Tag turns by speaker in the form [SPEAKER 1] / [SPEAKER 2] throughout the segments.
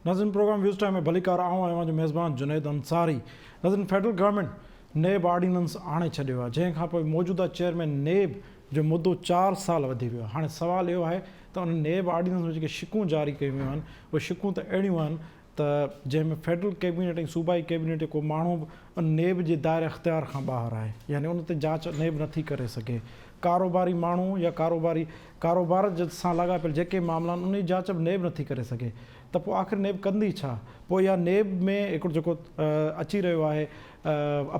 [SPEAKER 1] ناظرين programme waves time ۾ ڀليڪار آئون آهيان اوهان جو ميزبان جنيد انصاري. ناظرين فيڊرل گورنمينٽ نيب آرڊيننس آڻي ڇڏيو آهي جنهن کان پوء موجوده چيئرمين نيب جو مدو چار سال وڌي ويو آهي هاڻي سوال اهو آهي ته ان نيب آرڊيننس ۾ جيڪي شقون جاري ڪيون ويون آهن اهي شقون ته اهڙيون آهن ته جنهن ۾ فيڊرل ڪيبينيٽ ۽ صوبائي ڪيبينيٽ جو ڪو ماڻهو به ان نيب جي دائره اختيار کان ٻاهر آهي يعني ان تي جاچ نيب نٿي ڪري سگهي. ڪاروباري ماڻهو يا ڪاروباري ڪاروبار سان لاڳاپيل جيڪي معاملا آهن ان جي جاچ به نيب نٿي ڪري سگهي ته پوء آخر نيب ڪندي ڇا؟ پوء اها نيب ۾ هڪڙو جيڪو اچي رهيو آهي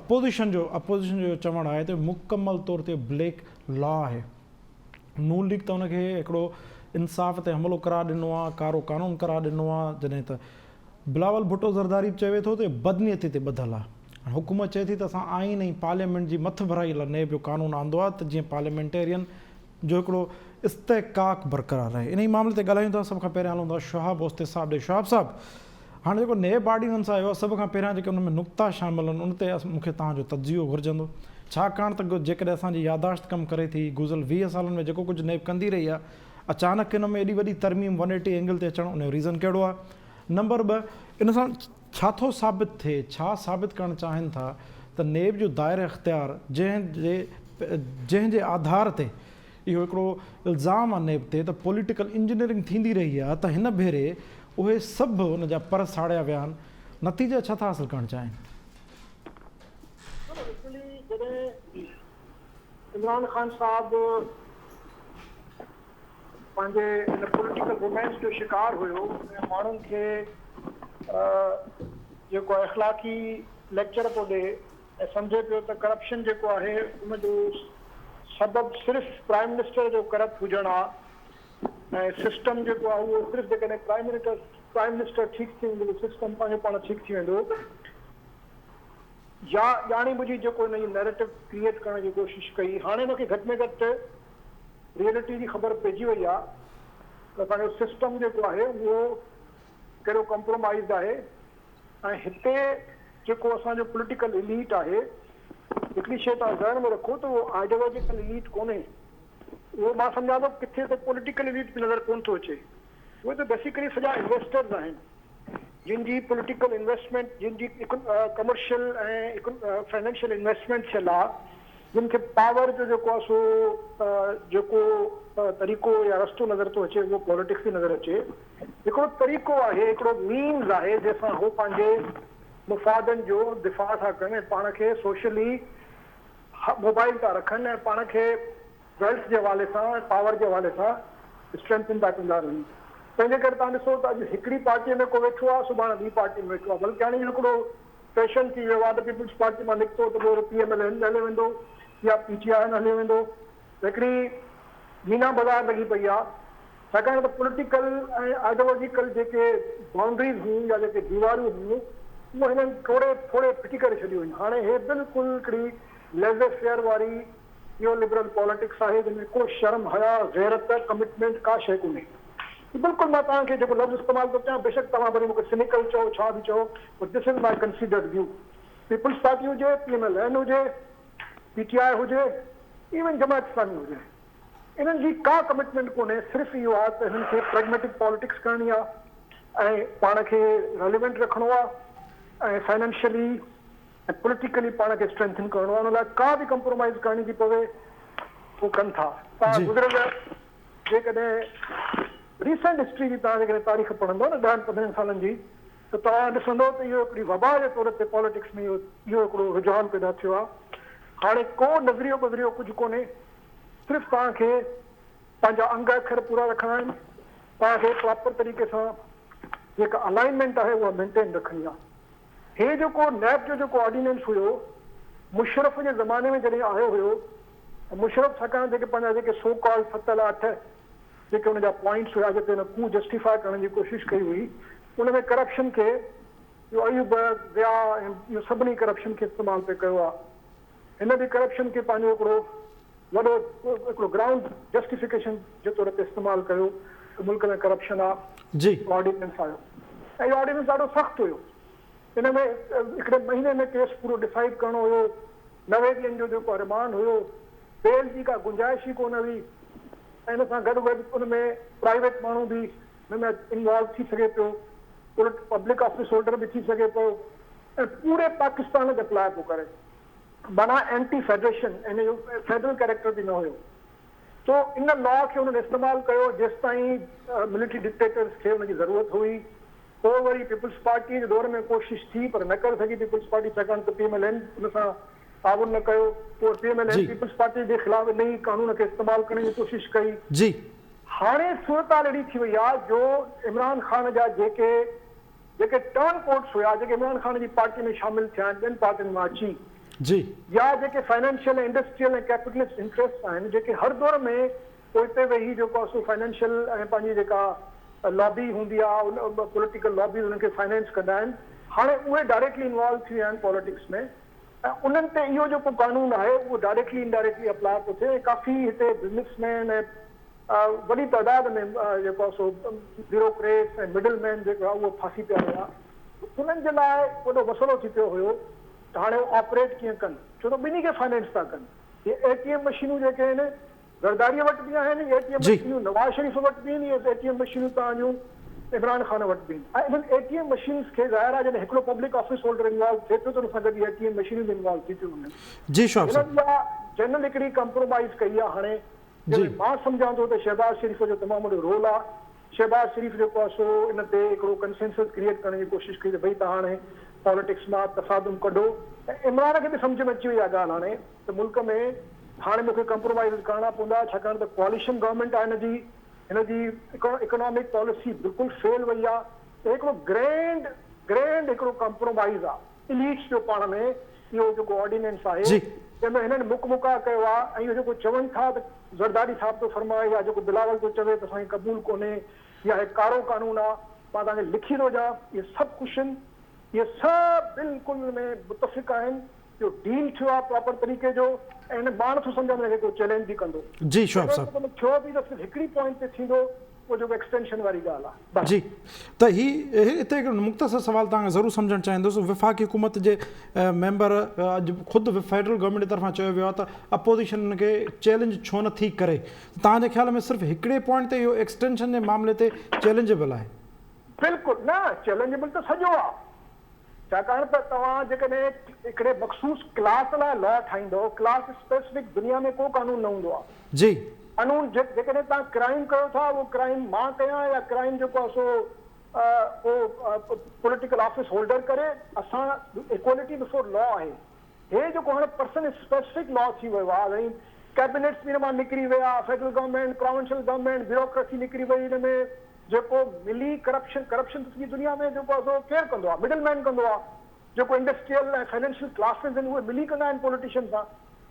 [SPEAKER 1] اپوزيشن جو اپوزيشن جو چوڻ آهي ته مڪمل طور تي بليڪ لا آهي. نون ليگ ته ان کي هڪڙو انصاف تي حملو قرار ڏنو آهي، ڪارو قانون قرار ڏنو آهي، جڏهن ته بلاول ڀٽو زرداري به چوي ٿو ته اهو بدنيتي تي ٻڌل آهي. هاڻي حڪومت چئي ٿي ته اسان آئين ۽ پارليامينٽ جي مٿڀرائي لاء نيب جو قانون آندو آهي ته جيئن پارليامينٽيرين جو هڪڙو استحقاق برقرار رهي. انهي معاملي تي ڳالهايون ٿا، سڀ کان پهريان هلون ٿا شهاب اوستي صاحب ڏي. شهاب صاحب! هاڻي جيڪو نيب آرڊيننس آيو آهي سڀ کان پهريان جيڪي ان ۾ نقطا شامل آهن ان تي مون کي توهان جو تجزيو گهرجندو ڇاڪاڻ ته جيڪڏهن اسان جي ياداشت ڪم ڪري ٿي گذريل 20 سالن ۾ جيڪو ڪجهه نيب ڪندي رهي آهي اچانڪ ان ۾ ايڏي وڏي ترميم ون ايٽي اينگل تي اچڻ ان جو ريزن ڪهڙو آهي نمبر 2 ان سان ڇا ٿو ثابت ٿئي ڇا ثابت ڪرڻ چاهين ٿا ته نيب جو دائره اختيار جنهن جي جنهن جي آڌار تي اهو هڪڙو الزام آهي نيب تي ته پوليٽيڪل انجنيئرنگ ٿيندي رهي آهي ته هن ڀيري اهي سڀ ان جا پر ساڙيا ويا آهن، نتيجا ڇا ٿا حاصل ڪرڻ چاهين؟
[SPEAKER 2] ايڪچوئلي جڏهن عمران خان صاحب پنهنجي ان پوليٽيڪل رومانس جو شڪار هيو ۽ ماڻهن کي جيڪو اخلاقي ليڪچر پيو ڏي ۽ سمجهي پيو ته ڪرپشن جيڪو آهي ان جو سبب صرف پرائم منسٽر جو ڪرپٽ هجڻ آ ۽ سسٽم جيڪو آ اهو صرف جيڪڏهن پرائم منسٽر پرائم منسٽر ٺيڪ ٿي ويندو ته سسٽم پنهنجو پاڻ ٺيڪ ٿي ويندو يا ڄاڻي ٻجهي جيڪو ان جي نيريٽو ڪريئيٽ ڪرڻ جي ڪوشش ڪئي هاڻي ان کي گهٽ ۾ گهٽ ريئلٽي جي خبر پئجي وئي آ ته اسان جو سسٽم جيڪو آهي اهو ڪهڙو ڪمپرومائيزڊ آهي ۽ هتي جيڪو اسان جو پوليٽيڪل اليٽ آهي، هڪڙي شيء توهان ذهن ۾ رکو ته اهو آئيڊيالاجيڪل اليٽ ڪونهي، اهو مان سمجهان ٿو ڪٿي ته پوليٽيڪل اليٽ به نظر ڪونه ٿو اچي، اهي ته بيسيڪلي سڄا انويسٽرز آهن، جن جي پوليٽيڪل انويسٽمينٽ، جن جي ڪمرشل ۽ فنانشل انويسٽمينٽ ٿيل آهي، جن کي پاور جو جيڪو آهي سو جيڪو طريقو يا رستو نظر ٿو اچي اهو پوليٽڪس ئي نظر اچي. هڪڙو طريقو آهي، هڪڙو مينز آهي جنهن سان هو پنهنجي مفادن جو دفاع ٿا ڪن ۽ پاڻ کي سوشلي موبائل ٿا رکن ۽ پاڻ کي ويلٿ جي حوالي سان ۽ پاور جي حوالي سان اسٽرينٿن ٿا ڪندا رهن. تنهن جي ڪري توهان ڏسو ته اڄ هڪڙي پارٽيء ۾ ڪو ويٺو آهي، سڀاڻي ٻي پارٽيء ۾ ويٺو آهي. بلڪه هاڻي اهو هڪڙو فيشن ٿي ويو آهي ته پيپلز پارٽي مان نڪتو ته پوء پي ايم ايل اين ۾ هليو ويندو يا پي ٽي آء ۾ هليو ويندو. هڪڙي مينا بازار لڳي پئي آهي. ڇاڪاڻ ته پوليٽيڪل ۽ آئيڊيالوجيڪل جيڪي بائونڊريز هيون يا جيڪي ديواريون هيون اهي هنن ٽوڙي ڦوڙي ڦٽي ڪري ڇڏيون آهن. هاڻي هي بلڪل هڪڙي ليزي فيئر واري نيو لبرل پاليٽڪس آهي جنهن ۾ ڪو شرم، حياء، غيرت، ڪمٽمينٽ ڪا شيء ڪونهي. بلڪل مان توهان کي جيڪو لفظ استعمال ٿو ڪيان بيشڪ توهان ڀلي مون کي سنيڪل چئو ڇا به چئو پر this is my considered view. Peoples party هجي، پي ايم ايل اين هجي، پي ٽي آء هجي، ايون جماعت اسلامي هجي انهن جي ڪا ڪمٽمينٽ ڪونهي صرف اهو آهي ته هنن کي پريگميٽڪ پاليٽڪس ڪرڻي آهي ۽ پاڻ کي ريليونٽ رکڻو آهي ۽ فنانشلي ۽ پوليٽيڪلي پاڻ کي اسٽرينٿن ڪرڻو آهي ان لاء ڪا به ڪمپرومائيز ڪرڻي ٿي پوي هو ڪن ٿا. توهان گذريل جيڪڏهن ريسنٽ هسٽري جي توهان جيڪڏهن تاريخ پڙهندو نه ڏهن پندرهن سالن جي ته توهان ڏسندو ته اهو هڪڙي وبا جي طور تي پاليٽڪس ۾ اهو اهو هڪڙو رجحان پيدا ٿيو آهي. هاڻي ڪو نظريو بظريو ڪجهه ڪونهي صرف توهان کي پنهنجا انگ اکر پورا رکڻا آهن توهان کي پراپر طريقي سان جيڪا الائنمينٽ آهي اها مينٽين رکڻي آهي. هي جيڪو نيب جو جيڪو آرڊيننس هيو مشرف جي زماني ۾ جڏهن آيو هيو ته مشرف ڇاڪاڻ جيڪي پنهنجا جيڪي سو ڪالڊ ست الا اٺ جيڪي ان جا پوائنٽس هيا جتي هن ڪو جسٽيفاء ڪرڻ جي ڪوشش ڪئي هئي ان ۾ ڪرپشن کي اهو ايوب ضياء ۽ اهو سڀني ڪرپشن کي استعمال پئي ڪيو آهي هن به ڪرپشن کي پنهنجو هڪڙو وڏو هڪڙو گرائونڊ جسٽيفڪيشن جي طور تي استعمال ڪيو ته ملڪ ۾ ڪرپشن آ آرڊيننس آيو ۽ اهو آرڊيننس ڏاڍو سخت هيو ان ۾ هڪڙي مهيني ۾ ڪيس پورو ڊسائيڊ ڪرڻو هيو 90 ڏينهن جو جيڪو رمانڊ هيو بيل جي ڪا گنجائش ئي ڪونه هئي ۽ ان سان گڏ گڏ ان ۾ پرائيويٽ ماڻهو به ان ۾ انوالو ٿي سگهي پيو. پبلڪ آفيس هولڊر به ٿي سگهي پيو ۽ پوري پاڪستان تي اپلاء پيو ڪري معنيٰ اينٽي فيڊريشن ان جو فيڊرل ڪيريڪٽر به نه هيو سو ان لا کي انهن استعمال ڪيو جيستائين ملٽري ڊڪٽيٽرز کي ان جي ضرورت هئي پوء وري پيپلز پارٽي جي دور ۾ ڪوشش ٿي پر نه ڪري سگهي پيپلز پارٽي ڇاڪاڻ ته پي ايم ايل اين ان سان تعاون نه ڪيو پوء P M L N peoples party جي خلاف انهي قانون کي استعمال ڪرڻ جي ڪوشش ڪئي.
[SPEAKER 1] جي.
[SPEAKER 2] هاڻي صورتحال اهڙي ٿي وئي آهي جو عمران خان جا جيڪي جيڪي ٽرن ڪوٽس هيا جيڪي عمران خان جي پارٽي ۾ شامل ٿيا آهن ٻين پارٽين مان اچي
[SPEAKER 1] جي.
[SPEAKER 2] يا جيڪي فنانشل ۽ انڊسٽريل ۽ ڪيپيٽلسٽ انٽريسٽس آهن جيڪي هر دور ۾ پوئتي ويهي جيڪو آهي سو فنانشل ۽ پنهنجي جيڪا لابي هوندي آهي ان پوليٽيڪل لابيز انهن کي فنانس ڪندا آهن هاڻي اهي ڊائريڪٽلي انوالو ٿي ويا آهن پاليٽڪس ۾ ۽ انهن تي اهو جيڪو قانون آهي اهو ڊائريڪٽلي انڊائريڪٽلي اپلاء پيو ٿئي ۽ ڪافي هتي بزنس مين ۽ وڏي تعداد ۾ جيڪو آهي سو بيوروڪريٽس ۽ مڊل مين جيڪو آهي اهو ڦاسي پيا هيا انهن جي لاء وڏو مسئلو ٿي پيو هيو ته هاڻي هو آپريٽ ڪيئن ڪن ڇو ته ٻنهي کي فائنينس ٿا ڪن هي اي ٽي ايم مشينون جيڪي آهن زرداري وٽ به آهن اي ٽي ايم مشينون نواز شريف وٽ به آهن اهي اي ٽي ايم مشينون توهان جون عمران خان وٽ به آهن ۽ انهن اي ٽي ايم مشينز کي ظاهر آهي جڏهن هڪڙو پبلڪ آفيس هولڊر انوالو ٿئي ٿو ته ان سان گڏ اي ٽي ايم مشينون به انوالو ٿي ٿيون وڃن
[SPEAKER 1] جي شعيب صاحب.
[SPEAKER 2] هنن اها جنرل هڪڙي ڪمپرومائيز ڪئي آهي هاڻي جنهن ۾ مان سمجهان ٿو ته شهباز شريف جو تمام وڏو رول آ. شهباز شريف جيڪو آ سو ان تي هڪڙو ڪنسينسس ڪريئيٽ ڪرڻ جي ڪوشش ڪئي ته ڀئي توهان هاڻي پاليٽڪس مان تصادم ڪڍو ۽ عمران کي به سمجهه ۾ اچي وئي اها ڳالهه هاڻي ته ملڪ ۾ هاڻي مون کي ڪمپرومائيز ڪرڻا پوندا ڇاڪاڻ ته ڪواليشن گورنمينٽ آ هن جي هن جي اڪنامڪ پاليسي بلڪل فيل وئي آ ته هڪڙو گرينڊ گرينڊ هڪڙو ڪمپرومائيز آ. اليٽس جو پاڻ ۾ اهو جيڪو آرڊيننس آهي جنهن ۾ هنن مڪ مڪا ڪيو آهي ۽ اهو جيڪو چون ٿا ته زرداري صاحب ٿو فرمائي يا جيڪو بلاول ٿو چوي ته اسان کي قبول ڪونهي يا هي ڪارو قانون آهي مان توهان کي لکي ٿو ڏيان اهي سڀ خوش آهن اهي سڀ بلڪل ان ۾ متفق آهن اهو ڊيل ٿيو آهي پراپر طريقي جو ۽ هن مان نٿو سمجهان ته هن کي ڪو چئلينج به ڪندو
[SPEAKER 1] جي شعيب صاحب.
[SPEAKER 2] ٿيو به ته صرف هڪڙي پوائنٽ تي ٿيندو اهو جيڪو ايڪسٽينشن واري ڳالهه آهي بس.
[SPEAKER 1] جي ته هي هتي هڪ مختصر سوال توهان کان ضرور سمجهڻ چاهيندس وفاقي حڪومت جي ميمبر اڄ خود فيڊرل گورنمينٽ جي طرفان چيو ويو آهي ته اپوزيشن ان کي چئلينج ڇو نه ٿي ڪري ته توهان جي خيال ۾ صرف هڪڙي پوائنٽ تي اهو ايڪسٽينشن جي معاملي تي چئلينجبل آهي؟
[SPEAKER 2] بلڪل نه چئلينجبل ته سڄو آهي ڇاڪاڻ ته توهان جيڪڏهن هڪڙي مخصوص ڪلاس لاء لا ٺاهيندؤ، ڪلاس اسپيسفڪ دنيا ۾ ڪو قانون نه هوندو آهي.
[SPEAKER 1] جي.
[SPEAKER 2] قانون جيڪڏهن توهان ڪرائيم ڪيو ٿا اهو ڪرائيم مان ڪيان يا ڪرائيم جيڪو آهي سو ڪو پوليٽيڪل آفيس هولڊر ڪري، اسان ايڪوالٽي بفور لا آهي. هي جيڪو هاڻي پرسن اسپيسفڪ لا ٿي ويو آهي ۽ ڪيبنيٽس به ان مان نڪري ويا، federal government, provincial government, bureaucracy نڪري وئي ان ۾. جيڪو ملي ڪرپشن ڪرپشن ته سڄي دنيا ۾ جيڪو آهي سو ڪير ڪندو آهي مڊل مين ڪندو آهي جيڪو انڊسٽريل ۽ فنانشل ڪلاسز آهن اهي ملي ڪندا آهن پوليٽيشن سان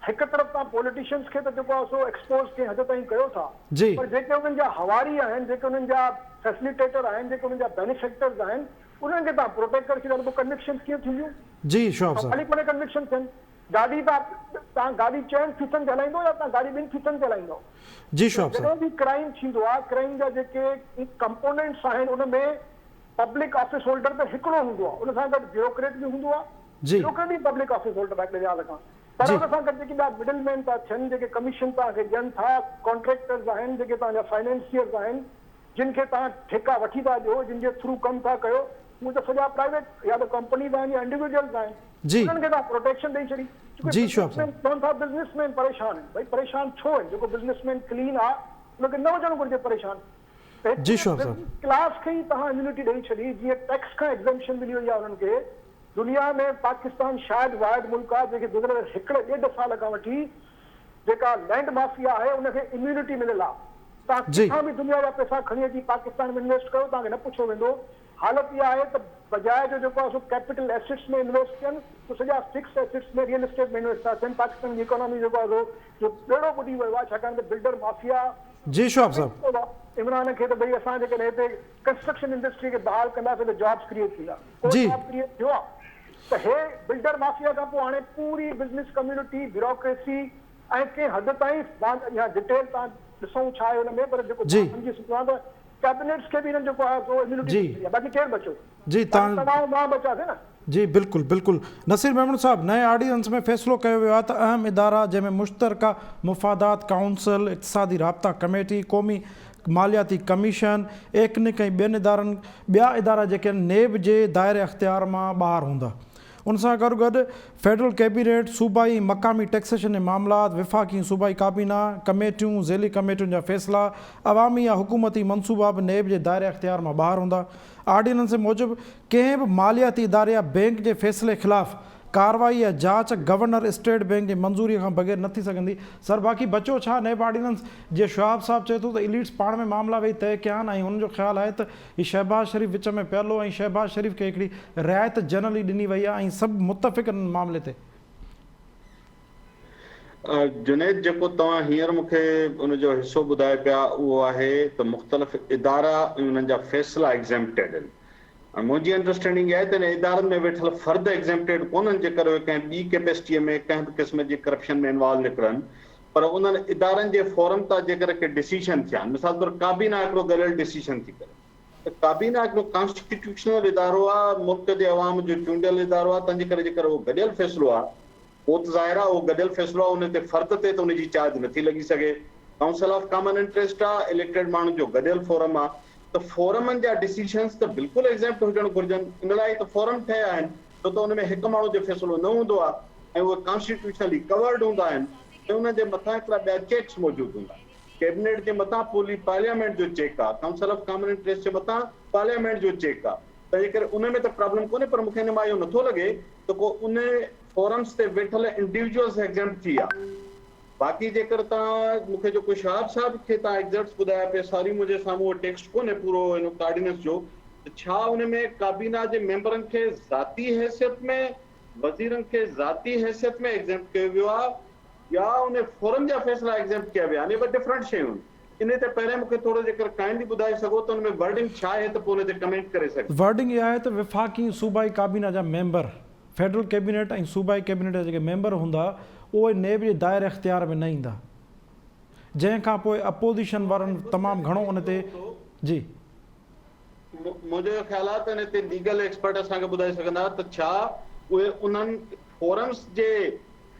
[SPEAKER 2] هڪ طرف توهان پوليٽيشنز کي ته جيڪو آهي سو ايڪسپوز ڪنهن حد تائين ڪيو ٿا
[SPEAKER 1] جي.
[SPEAKER 2] پر جيڪي انهن جا حواري آهن جيڪي انهن جا فيسليٽيٽر آهن جيڪي انهن جا بينيفيڪٽرز آهن انهن کي توهان پروٽيڪٽ ڪري ڇڏيو ته پوء ڪنوڪشنز ڪيئن ٿينديون
[SPEAKER 1] جي شهاب صاحب.
[SPEAKER 2] سوال ئي ڪونهي ڪنوڪشن ٿين گاڏي توهان گاڏي چئن ڦيٿن تي هلائيندو يا توهان گاڏي ٻن ڦيٿن تي هلائيندو؟
[SPEAKER 1] جي شهاب صاحب.
[SPEAKER 2] جڏهن به ڪرائيم ٿيندو آهي ڪرائيم جا جيڪي ڪمپونينٽس آهن ان ۾ پبلڪ آفيس هولڊر ته هڪڙو هوندو آهي ان سان گڏ بيوروڪريٽ به هوندو آهي
[SPEAKER 1] جي.
[SPEAKER 2] بيوروڪريٽ به پبلڪ آفيس هولڊر آهي هڪڙي لحاظ کان پر
[SPEAKER 1] جي.
[SPEAKER 2] ان سان گڏ جيڪي ٻيا مڊل مين ٿا ٿين جيڪي ڪميشن توهان کي ڏين ٿا ڪانٽريڪٽرز آهن جيڪي توهان جا فائنينسيئرز آهن جن کي توهان ٺيڪا وٺي ٿا ڏيو، جن جي ٿرو ڪم ٿا ڪيو، اهي ته سڄا پرائيويٽ يا ته ڪمپنيز آهن يا انڊيويجوئلز آهن،
[SPEAKER 1] جي.
[SPEAKER 2] انهن کي توهان پروٽيڪشن ڏئي ڇڏي. چونڪه
[SPEAKER 1] جي شهاب
[SPEAKER 2] بزنس مين
[SPEAKER 1] صاحب.
[SPEAKER 2] چون ٿا بزنس مين پريشان آهن، ڀئي پريشان ڇو آهن، جيڪو بزنس مين ڪلين آهي ان کي نه هجڻ گهرجي پريشان. ته هڪ
[SPEAKER 1] جي
[SPEAKER 2] پوري
[SPEAKER 1] شهاب صاحب.
[SPEAKER 2] بزنس ڪلاس کي ئي توهان اميونٽي ڏئي ڇڏي، جيئن ٽيڪس کان ايگزيمپشن ملي وئي آهي انهن کي، دنيا ۾ پاڪستان شايد واحد ملڪ آهي جنهن کي گذريل هڪڙي ڏيڍ سال کان وٺي جيڪا لينڊ مافيا آهي ان کي اميونٽي مليل آهي توهان
[SPEAKER 1] جي.
[SPEAKER 2] ڪٿان به دنيا جا پئسا کڻي اچي پاڪستان ۾ انويسٽ ڪيو توهان کي نه پڇيو ويندو حالت اها آهي ته بجاء جو جيڪو آهي سو ڪيپيٽل ايسيٽس ۾ انويسٽ ٿين سو سڄا fix assets ۾ real estate ۾ invest ٿا ٿين پاڪستان جي اڪانامي جيڪو آهي سو جو ٻيڙو ٻڏي ويو آهي ڇاڪاڻ ته بلڊر مافيا
[SPEAKER 1] جي شهاب صاحب.
[SPEAKER 2] عمران کي ته ڀئي اسان جيڪڏهن هتي ڪنسٽرڪشن انڊسٽري کي بحال ڪنداسين ته جابس ڪريئيٽ ٿيندا ڪو
[SPEAKER 1] جي.
[SPEAKER 2] جاب ڪريئيٽ ٿيو آهي ته هي بلڊر مافيا کان پوء هاڻي پوري بزنس ڪميونٽي، بيوروڪريسي ۽ ڪنهن حد تائين مان اها ڊٽيل توهان ڏسون ڇا آهي ان ۾ پر جيڪو
[SPEAKER 1] جي.
[SPEAKER 2] مان سمجهي سگهيو آهيان ته ڪيبنيٽس کي به هنن جيڪو آهي سو اميونٽي
[SPEAKER 1] جي.
[SPEAKER 2] ڏئي ڇڏي آهي باقي ڪير بچيو؟
[SPEAKER 1] جي
[SPEAKER 2] باقي
[SPEAKER 1] توهان
[SPEAKER 2] توهان ۽ مان بچياسين نه.
[SPEAKER 1] جي بلڪل بلڪل نصير ميمڻ صاحب نئين آرڊيننس ۾ فيصلو ڪيو ويو آهي ته اهم ادارا جنهن ۾ مشترڪه مفادات ڪائونسل، اقتصادي رابطا ڪميٽي، قومي مالياتي ڪميشن، ايڪنڪ ۽ ٻين ادارن ٻيا ادارا جيڪي آهن نيب جي دائري اختيار مان ٻاهر هوندا. ان سان گڏوگڏ فيڊرل ڪيبينيٽ، صوبائي ۽ مقامي ٽيڪسيشن جي معاملات، وفاقي ۽ صوبائي ڪابينا، ڪميٽيون، ذيلي ڪميٽين جا فيصلا، عوامي يا حڪومتي منصوبا به نيب جي دائري اختيار مان ٻاهر هوندا. آرڊيننس موجب ڪنهن به مالياتي اداري يا بئنڪ جي فيصلي خلاف ڪارروائي يا جاچ گورنر اسٽيٽ بئنڪ جي منظوري کان بغير نه ٿي سگهندي. سر باقي بچيو ڇا نيب آرڊيننس جي شهاب صاحب چئي ٿو ته اليٽس پاڻ ۾ معاملا ويهي طئي ڪيا آهن ۽ هن جو خيال آهي ته هي شهباز شريف وچ ۾ پيل هو ۽ شهباز شريف کي هڪڙي رعايت جنرلي ڏني وئي آهي ۽ سڀ متفق آهن ان معاملي تي.
[SPEAKER 3] جنيد جيڪو توهان هينئر مون کي ان جو حصو ٻڌائي پيا اهو آهي ته مختلف ادارا ۽ انهن جا فيصلا ايگزيمپٽيڊ آهن ۽ منهنجي انڊرسٽينڊنگ اها آهي ته انهن ادارن ۾ ويٺل فرد ايگزيمپٽيڊ ڪونهن جيڪر اهي ڪنهن ٻي ڪيپيسٽيء ۾ ڪنهن به قسم جي ڪرپشن ۾ انوالو نڪرن پر انهن ادارن جي فورم تان جيڪر ڪي ڊسيشن ٿيا آهن مثال طور ڪابينا هڪڙو گڏيل ڊسيشن ٿي ڪري ته ڪابينا هڪڙو ڪانسٽيٽيوشنل ادارو آهي ملڪ جي عوام جو چونڊيل ادارو آهي تنهنجي ڪري جيڪر اهو گڏيل فيصلو آهي پوء ته ظاهر آهي اهو گڏيل فيصلو آهي ان تي فرد تي ته ان جي چارج نٿي لڳي سگهي. ڪائونسل آف ڪامن انٽريسٽ آهي، اليڪٽيڊ ماڻهن جو گڏيل فورم آهي ته فورمن جا ڊسيشنز ته بلڪل ايگزيمپٽ هجڻ گهرجن ان لاء ئي ته فورم ٺهيا آهن ڇو ته ان ۾ هڪ ماڻهو جو فيصلو نه هوندو آهي ۽ اهي ڪانسٽيٽيوشنلي ڪورڊ هوندا آهن ۽ انهن جي مٿان هڪڙا ٻيا چيڪس موجود هوندا آهن. ڪيبنيٽ جي مٿان پوري پارليامينٽ جو چيڪ آهي، ڪائونسل آف ڪامن انٽريسٽ جي مٿان پارليامينٽ جو چيڪ آهي تنهنجي ڪري ان ۾ ته پرابلم ڪونهي پر مون کي ان مان اهو نٿو لڳي ته ڪو ان فورمز تي ويٺل انڊيوجوئلز ايگزيمپٽ ٿي ويا. باقي جيڪر توهان مون کي جيڪو شهاب صاحب کي توهان ايگزرٽس ٻڌايا پئي ساري منهنجي سامهون اهو ٽيڪسٽ ڪونهي پورو ان ڪارڊيننس جو ته ڇا ان ۾ ڪابينا جي ميمبرن کي ذاتي حيثيت ۾ وزيرن کي ذاتي حيثيت ۾ ايگزيمپٽ ڪيو ويو آهي يا ان فورم جا فيصلا ايگزيمپٽ ڪيا ويا آهن اهي ٻه ڊفرنٽ شيون آهن. انهي تي پهرين مون کي ٿورو جيڪر ڪائنڊلي ٻڌائي سگهو ته ان ۾ ورڊنگ ڇا آهي ته پوء ان تي ڪمينٽ ڪري سگهجي.
[SPEAKER 1] ورڊنگ اها آهي ته وفاقي ۽ صوبائي ڪابينا جا ميمبر، فيڊرل ڪيبينيٽ ۽ صوبائي ڪيبينيٽ جا جيڪي ميمبر هوندا اهي نيب جي دائري اختيار ۾ نه ايندا. جنهن کان پوء اپوزيشن وارن تمام گهڻو ان تي جي.
[SPEAKER 3] منهنجو اهو خيال آهي ته ان تي ليگل ايڪسپرٽ اسان کي ٻڌائي سگهندا ته ڇا اهي انهن فورمز جي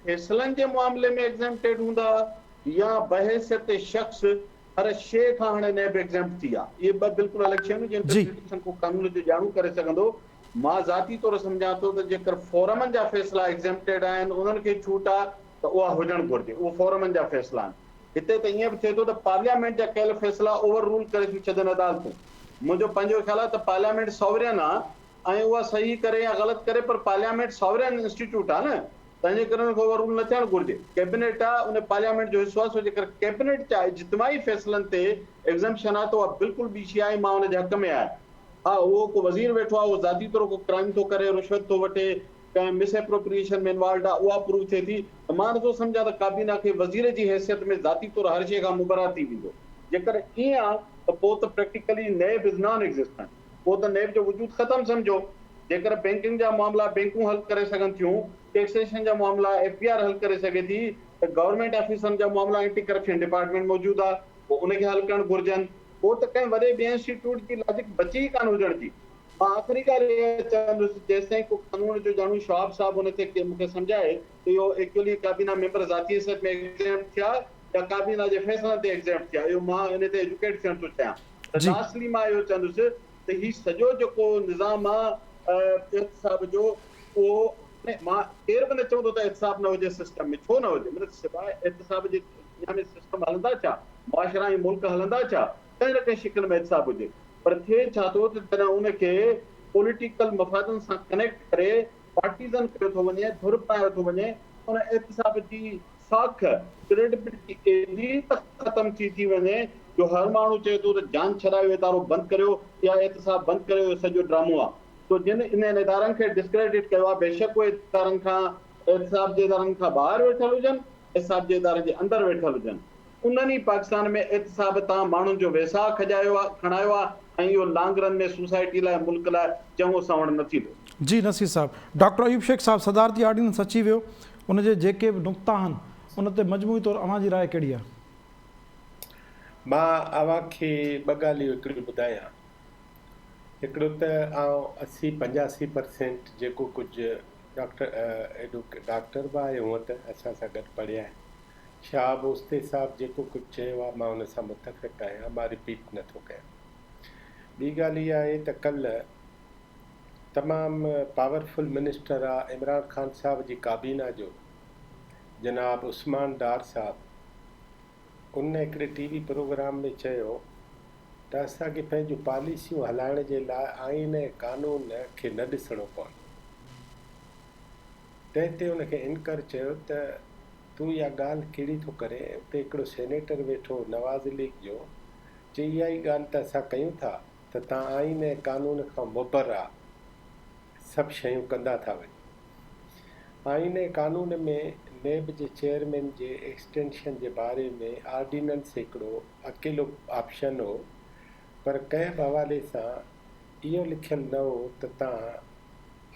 [SPEAKER 3] فيصلن جي معاملي ۾ ايگزيمپٽيڊ هوندا يا بحيثيت شخص هر شيء کان هاڻي نيب ايگزيمپٽ ٿي آ. اهي ٻه بلڪل الڳ شيون آهن جي انٽرپريٽيشن ڪو قانون جو ڄاڻو ڪري سگهندو. مان ذاتي طور سمجهان ٿو ته جيڪر فورمن جا فيصلا ايگزيمپٽيڊ آهن انهن کي ڇوٽ آ ته اها هجڻ گهرجي. اهو فورمن جا فيصلا آهن. هتي ته ائين به ٿئي ٿو ته پارليامينٽ جا ڪيل فيصلا اوور رول ڪري ٿيون ڇڏن عدالتون. منهنجو پنهنجو خيال آ ته پارليامينٽ ساورين آ ۽ اها صحيح ڪري يا غلط ڪري پر پارليامينٽ ساورين انسٽيٽيوٽ آ نه. تنهن جي ڪري ان کي اوور رول نه ٿيڻ گهرجي. ڪيبنيٽ آ ان پارليامينٽ جو حصو آ سو جيڪر ڪيبنيٽ جا اجتماعي فيصلن تي ايگزمپشن آ ته اها بلڪل ٻي شيء آ ۽ مان ان جي حق ۾ آهيان. ها اهو ڪو وزير ويٺو آ اهو ذاتي طور ڪو ڪرائيم ٿو ڪري، رشوت ٿو وٺي، ڪنهن مس ايپروپريئيشن ۾ انوالوڊ آ اها پروو ٿئي ٿي ته مان نٿو سمجهان ته ڪابينا کي وزير جي حيثيت ۾ ذاتي طور هر شيء کان مبرا ٿي ويندو. جيڪر ائين آ ته پوء ته practically NAB is non existent. پوء ته نيب جو وجود ختم سمجهو. جيڪر بينڪنگ جا معاملا بينڪون حل ڪري سگهن ٿيون، ٽيڪسيشن جا معاملا ايف بي آر حل ڪري سگهي ٿي ته گورنمينٽ آفيسرن جا معاملا اينٽي ڪرپشن ڊپارٽمينٽ موجود آ پوء ان کي حل ڪرڻ گهرجن. پوء ته ڪنهن وڏي ٻئي انسٽيٽيوٽ جي لاجڪ بچي ئي ڪانه هجڻ جي. مان آخري ڳالهه اها چوندس جيستائين ڪو قانون جو ڄاڻو شهاب صاحب ان تي مون کي سمجهائي ته اهو ايڪچوئلي ڪابينا ميمبر ذاتي حيثيت ۾ ايگزيمپٽ ٿيا يا ڪابينا جي فيصلن تي ايگزيمپٽ ٿيا اهو مان ان تي ايجوڪيٽ ٿيڻ ٿو چاهيان. ته لاسٽلي مان اهو چوندس ته هي سڄو جيڪو نظام آ احتساب جو اهو مان ڪير به نه چوندو ته احتساب نه هجي سسٽم ۾ ڇو نه هجي مطلب سواء احتساب جي دنيا ۾ سسٽم هلندا ڇا معاشرا ۽ ملڪ هلندا ڇا ڪنهن نه ڪنهن شڪل ۾ احتساب هجي پر ٿئي ڇا ٿو ته جڏهن ان کي پوليٽيڪل مفادن سان ڪنيڪٽ ڪري پارٽيزن ڪيو ٿو وڃي ڌر بڻايو ٿو وڃي ان احتساب جي ساک، Credibility، ايڏي ته ختم ٿي ٿي وڃي جو هر ماڻهو چئي ٿو ته جان ڇڏايو ادارو بند ڪريو يا احتساب بند ڪريو اهو سڄو ڊرامو آهي. سو جن انهن ادارن کي ڊسڪريڊٽ ڪيو آهي بيشڪ اهي ادارن کان احتساب جي ادارن کان ٻاهر ويٺل هجن احتساب جي ادارن جي اندر ويٺل هجن انهن ئي پاڪستان ۾ احتساب تان ماڻهن جو ويساهه کڄايو آهي کڻايو آهي ۽ اهو لانگ رن ۾ سوسائٽي لاء ملڪ لاء چڱو سنئوڻ نه ٿيندو.
[SPEAKER 1] جي نصير صاحب. ڊاڪٽر ايوب شيخ صاحب صدارتي آرڊيننس اچي ويو ان جي جيڪي به نقطا آهن ان تي مجموعي طور اوهان جي راء ڪهڙي آهي؟
[SPEAKER 4] مان اوهان کي ٻه ڳالهيون هڪڙيون ٻڌايان. هڪڙو ته آئون 80 85 پرسينٽ جيڪو ڪجهه ڊاڪٽر ايڊوڪيٽ ڊاڪٽر به آهي هونء ته اسان سان گڏ پڙهيا آهن شهاب اوستي صاحب جيڪو ڪجهه چيو آهي مان ان سان متفق آهيان مان رپيٽ نه ٿو ڪيان. ٻي ڳالهه اها آهي ته ڪلهه تمام پاورفل منسٽر آ عمران خان صاحب جي ڪابينا جو جناب عثمان ڊار صاحب ان هڪڙي ٽي وي پروگرام ۾ چيو ته اسان کي پنهنجون پاليسيون هلائڻ جي لاء آئين ۽ قانون کي نه ڏسڻو پوندو. تنهن تي ان کي انڪر چيو ته تون اها ڳالهه ڪهڙي ٿو ڪرين اتي هڪڙو سينيٽر ويٺو هو نواز ليگ جو چي اها ئي ڳالهه ته اسان ڪيون ٿا ته تان آئين ۽ قانون کان مبرا سڀ شيون ڪندا ٿا وڃو. آئين ۽ قانون ۾ نيب جي چيئرمين جي ايڪسٽينشن جي باري ۾ آرڊيننس هڪڙو اڪيلو آپشن هو پر ڪنهن به حوالي سان اهو لکيل نه هو ته تان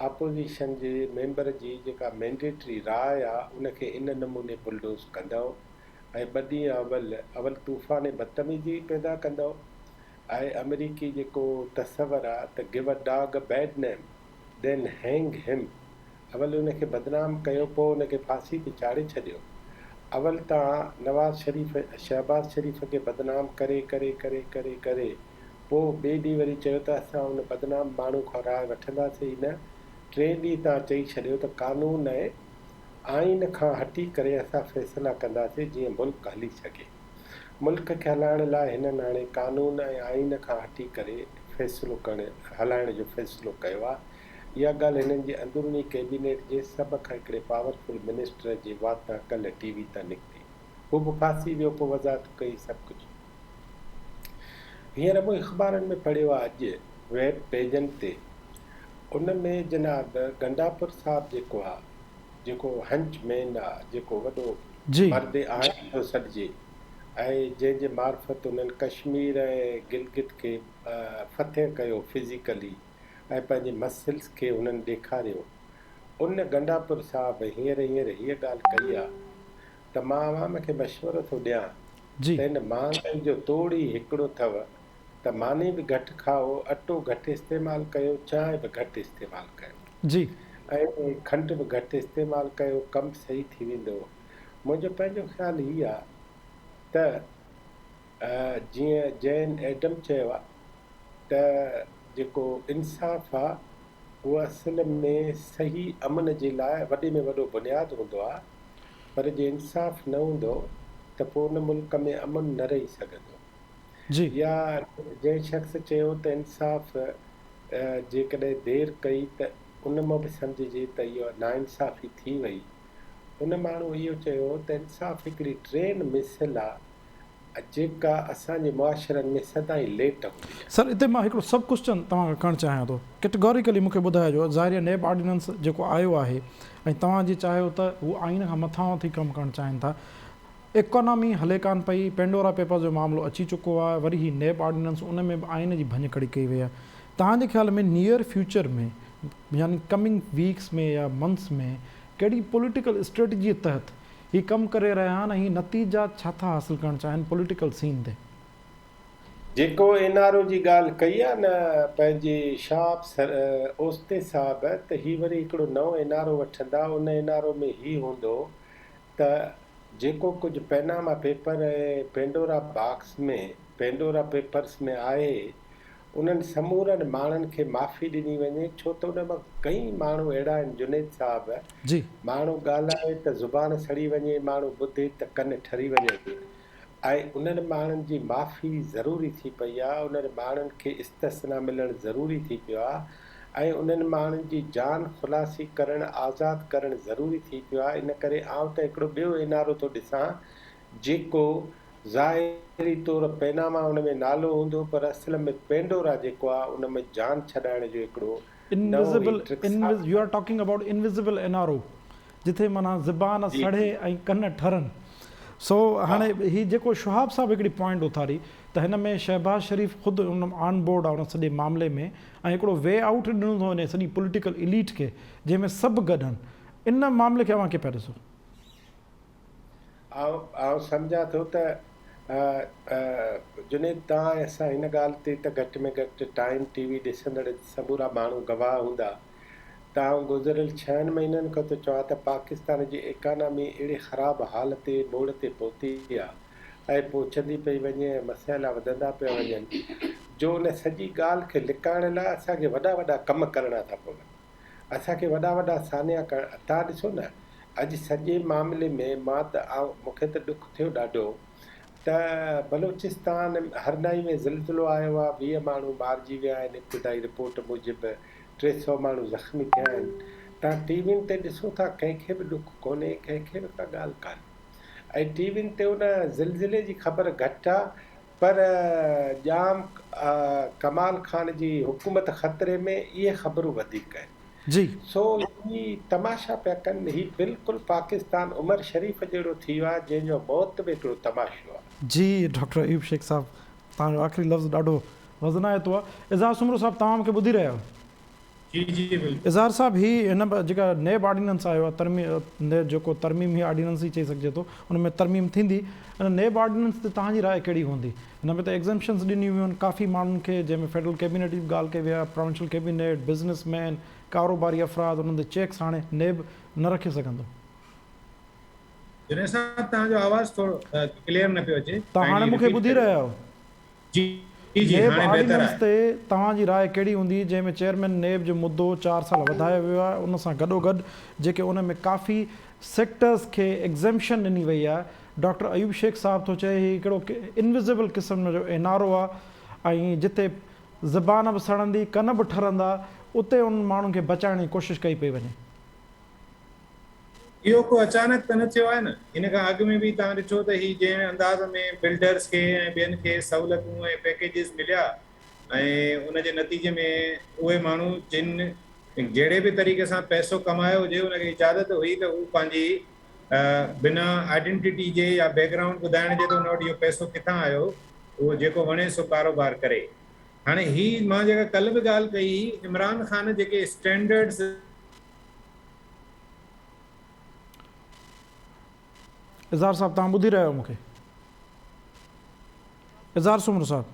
[SPEAKER 4] آپوزيشن جي ميمبر جي جيڪا مينڊيٽري راء آ ان کي ان نموني بلڊوز ڪندؤ ۽ ٻه ڏينهن اول اول طوفان بدتميزي پيدا ڪندؤ ۽ آمريڪي جيڪو تصور آ ته give a dog a bad name then hang him اول ان کي بدنام ڪيو پوء ان کي ڦاسي تي چاڙهي ڇڏيو اول تان نواز شريف شهباز شريف کي بدنام ڪري ڪري ڪري ڪري ڪري پوء ٻئي ڏينهن وري چيو ته اسان ان بدنام ماڻهو کان راء وٺنداسين ئي نه ٽئين ڏينهن تان چئي ڇڏيو ته قانون ۽ آئين کان هٽي ڪري اسان فيصلا ڪنداسين جيئن ملڪ هلي سگهي. ملڪ کي هلائڻ لاء هنن هاڻي قانون ۽ آئين کان هٽي ڪري فيصلو ڪرڻ هلائڻ جو فيصلو ڪيو آهي. اها ڳالهه هنن جي اندروني ڪيبينيٽ جي سڀ کان هڪڙي پاورفل منسٽر جي واتان ڪلهه ٽي وي تان نڪتي. هو به ڦاسي ويو پوء وضاحت ڪئي سڀ ڪجهه هينئر مون اخبارن ۾ پڙهيو آهي اڄ ويب پيجن تي ان ۾ جناب گنڊاپور صاحب جيڪو آهي جيڪو هنچ مين آ، جيڪو وڏو
[SPEAKER 1] جي.
[SPEAKER 4] مرد آهن ٿو سڏجي ۽ جنهن جي معرفت انهن ڪشمير ۽ گلگت کي فتح ڪيو فزيڪلي ۽ پنهنجي مسلز کي انهن ڏيکاريو ان گنڊاپور صاحب هينئر هينئر هيء ڳالهه ڪئي آ ته مان عوام کي مشورو ٿو ڏيان
[SPEAKER 1] جي.
[SPEAKER 4] ته هن مهانگائي جو توڙ ئي هڪڙو ٿو ته ماني به گهٽ کائو، اٽو گهٽ استعمال ڪيو، چانهه به گهٽ استعمال ڪيو.
[SPEAKER 1] جي.
[SPEAKER 4] ۽ کنڊ به گهٽ استعمال ڪيو، ڪم صحيح ٿي ويندو. منهنجو پنهنجو خيال هي آ ته جيئن جين ايڊم چيو آ ته جيڪو انصاف آ اهو اصل ۾ صحيح امن جي لاء وڏي ۾ وڏو بنياد هوندو آ پر جي انصاف نه هوندو ته پوء ان ملڪ ۾ امن نه رهي سگهندو.
[SPEAKER 1] جي.
[SPEAKER 4] يا جنهن شخص چيو ته انصاف جيڪڏهن دير ڪئي ته ان مان به سمجهجي ته اها ناانصافي ٿي وئي. ان ماڻهو اهو چيو ته انصاف هڪڙي ٽرين مثل آ جيڪا اسان جي معاشرن ۾ سدائين ليٽ هوندي آ.
[SPEAKER 1] سر اتي مان هڪڙو سب ڪوسچن توهان کان ڪرڻ چاهيان ٿو. ڪيٽيگوريڪلي مون کي ٻڌائجو ظاهري آ نيب آرڊيننس جيڪو آيو آهي ۽ توهان جي چاهيو ته هو آئين کان مٿانهون ٿي ڪم ڪرڻ چاهين ٿا ايڪانامي هلي ڪانه پئي، پينڊورا پيپرز جو معاملو اچي چڪو آهي، وري هي نيب آرڊيننس ان ۾ به آئين جي ڀڃڪڙي ڪئي وئي آهي. توهان جي خيال ۾ نيئر فيوچر ۾ يعني ڪمنگ ويڪس ۾ يا منٿس ۾ ڪهڙي پوليٽيڪل اسٽريٽجي تحت هي ڪم ڪري رهيا آهن ۽ هي نتيجا ڇا ٿا حاصل ڪرڻ چاهين پوليٽيڪل سين تي؟
[SPEAKER 4] جيڪو اين آر او جي ڳالهه ڪئي آهي نه پنهنجي شهاب اوستي صاحب ته هي وري هڪڙو نئون اين آر او وٺندا ان اين آر او ۾ هي هوندو ته جيڪو ڪجهه Panama paper ۽ Pandora box ۾، Pandora Papers، ۾ آهي، انهن سمورن ماڻهن کي معافي ڏني وڃي، ڇو ته ان مان ڪئين ماڻهو اهڙا آهن جنيد صاحب،
[SPEAKER 1] جي.
[SPEAKER 4] ماڻهو ڳالهائي ته زبان سڙي وڃي، ماڻهو ٻڌي ته ڪن ٺري وڃن ۽ انهن ماڻهن جي معافي ضروري ٿي پئي آهي، انهن ماڻهن کي استثنا ملڻ ضروري ٿي پيو آهي ۽ انهن ماڻهن جي جان خلاصي ڪرڻ، آزاد ڪرڻ ضروري ٿي پيو آهي، ان ڪري آئون ته هڪڙو ٻيو اين آر او ٿو ڏسان جيڪو ظاهري طور پيناما ان ۾ نالو هوندو پر اصل ۾ پينڊورا جيڪو آهي ان ۾ جان ڇڏائڻ جو هڪڙو نئون هي
[SPEAKER 1] انوزيبل
[SPEAKER 4] ٽرڪ ثابت
[SPEAKER 1] you are talking about invisible N R O جتي معنيٰ زبان
[SPEAKER 4] جي
[SPEAKER 1] سڙي
[SPEAKER 4] جي
[SPEAKER 1] ۽ ڪن ٺرن سو
[SPEAKER 4] ها.
[SPEAKER 1] هاڻي هي جيڪو شهاب صاحب هڪڙي پوائنٽ اٿاري ته هن ۾ شهباز شريف خود ان آن بورڊ آ ان سڄي معاملي ۾ ۽ هڪڙو وي آئوٽ ڏنو ٿو وڃي سڄي پوليٽيڪل اليٽ کي جنهن ۾ سڀ گڏ آهن ان معاملي کي اوهان ڪيئن پيا ڏسو؟
[SPEAKER 4] آئون سمجهان ٿو ته جنيد توهان ۽ اسان هن ڳالهه تي ته گهٽ ۾ گهٽ ٽائيم ٽي وي ڏسندڙ سمورا ماڻهو گواهه هوندا ته آئون گذريل ڇهن مهينن کان ٿو چوان ته پاڪستان جي ايڪانامي اهڙي خراب حال تي موڙ تي پهتي آ ۽ پهچندي پئي وڃي ۽ مسئلا وڌندا پيا وڃن جو ان سڄي ڳالهه کي لڪائڻ لاء اسان کي وڏا وڏا ڪم ڪرڻا ٿا پون. اسان کي وڏا وڏا سانحا ڪرڻ تان ڏسو نه اڄ سڄي معاملي ۾ مان ته آئون مون کي ته ڏک ٿيو ڏاڍو ته بلوچستان هرنائي ۾ زلزلو آيو آ 20 ماڻهو مارجي ويا آهن ابتدائي رپورٽ موجب 300 ماڻهو زخمي ٿيا آهن تان ٽي وين تي ڏسو ٿا ڪنهن کي به ڏک ڪونهي ڪنهن کي به ڪا ڳالهه ڪانهي ۽ ٽي وين تي ان زلزلي جي خبر گهٽ آ پر ڄام ڪمال خان جي حڪومت خطري ۾ اهي خبرون وڌيڪ آهن.
[SPEAKER 1] جي.
[SPEAKER 4] سو هي تماشا پيا ڪن هي بلڪل پاڪستان عمر شريف جهڙو ٿي ويو آهي جنهن جو موت به هڪڙو تماشو آهي.
[SPEAKER 1] جي ڊاڪٽر ايوب شيخ صاحب توهان جو آخري لفظ ڏاڍو وزنائتو آهي. اظهار سومرو صاحب توهان مون کي ٻڌي رهيا آهيو؟
[SPEAKER 5] جي جي بلڪل.
[SPEAKER 1] اظهار صاحب هي هن جيڪا نيب آرڊيننس آيو آهي ترميم جيڪو ترميم هي آرڊيننس ئي چئي سگهجي ٿو ان ۾ ترميم ٿيندي ان نيب آرڊيننس تي توهان جي راء ڪهڙي هوندي هن ۾ ته ايگزمپشنز ڏنيون ويون آهن ڪافي ماڻهن کي جنهن ۾ فيڊرل ڪيبينيٽ جي به ڳالهه ڪئي وئي آهي پراونشل ڪيبينيٽ بزنس مين ڪاروباري افراد انهن تي چيڪس هاڻي نيب نه رکي سگهندو.
[SPEAKER 5] جنيد صاحب توهان جو آواز ٿورو ڪليئر نه پيو اچي
[SPEAKER 1] توهان هاڻي
[SPEAKER 5] ڪائنڊلي
[SPEAKER 1] مون کي
[SPEAKER 5] رپيٽ
[SPEAKER 1] ٻڌي
[SPEAKER 5] ڪريو.
[SPEAKER 1] رهيا آهيو؟
[SPEAKER 5] جي جي
[SPEAKER 1] نيب
[SPEAKER 5] هاڻي بهتر
[SPEAKER 1] آرڊيننس
[SPEAKER 5] آهي.
[SPEAKER 1] تي توهان جي راء ڪهڙي هوندي جنهن ۾ چيئرمين نيب جو مدو چار سال وڌايو ويو آهي ان سان گڏوگڏ جيڪي ان ۾ ڪافي سيڪٽرز کي ايگزيمپشن ڏني وئي آهي ڊاڪٽر ايوب شيخ صاحب ٿو چئي هي هڪڙو انويزيبل قسم جو اين آر او آهي ۽ جتي زبان به سڙندي ڪن به ٺرندا اتي انهن ماڻهن کي بچائڻ جي ڪوشش ڪئي پئي وڃي.
[SPEAKER 5] اهو ڪو اچانڪ ته نه ٿيو آهي نه، ان کان اڳ ۾ به توهان ڏٺو ته هي جنهن انداز ۾ بلڊرز کي ۽ ٻين کي سهولتون ۽ پيڪيجز مليا ۽ ان جي نتيجي ۾ اهي ماڻهو جن جهڙي به طريقي سان پئسو ڪمايو هجي ان کي اجازت هئي ته هو پنهنجي بنا آئيڊنٽيٽي جي يا بيڪ گرائونڊ ٻڌائڻ جي ته ان وٽ اهو پئسو ڪٿان آيو اهو جيڪو وڻي سو ڪاروبار ڪري. هاڻي هي مان جيڪا ڪلهه به ڳالهه ڪئي هئي عمران خان جيڪي اسٽينڊرڊز
[SPEAKER 1] اظهار صاحب توهان ٻڌي رهيا آهيو مون کي اظهار سومرو صاحب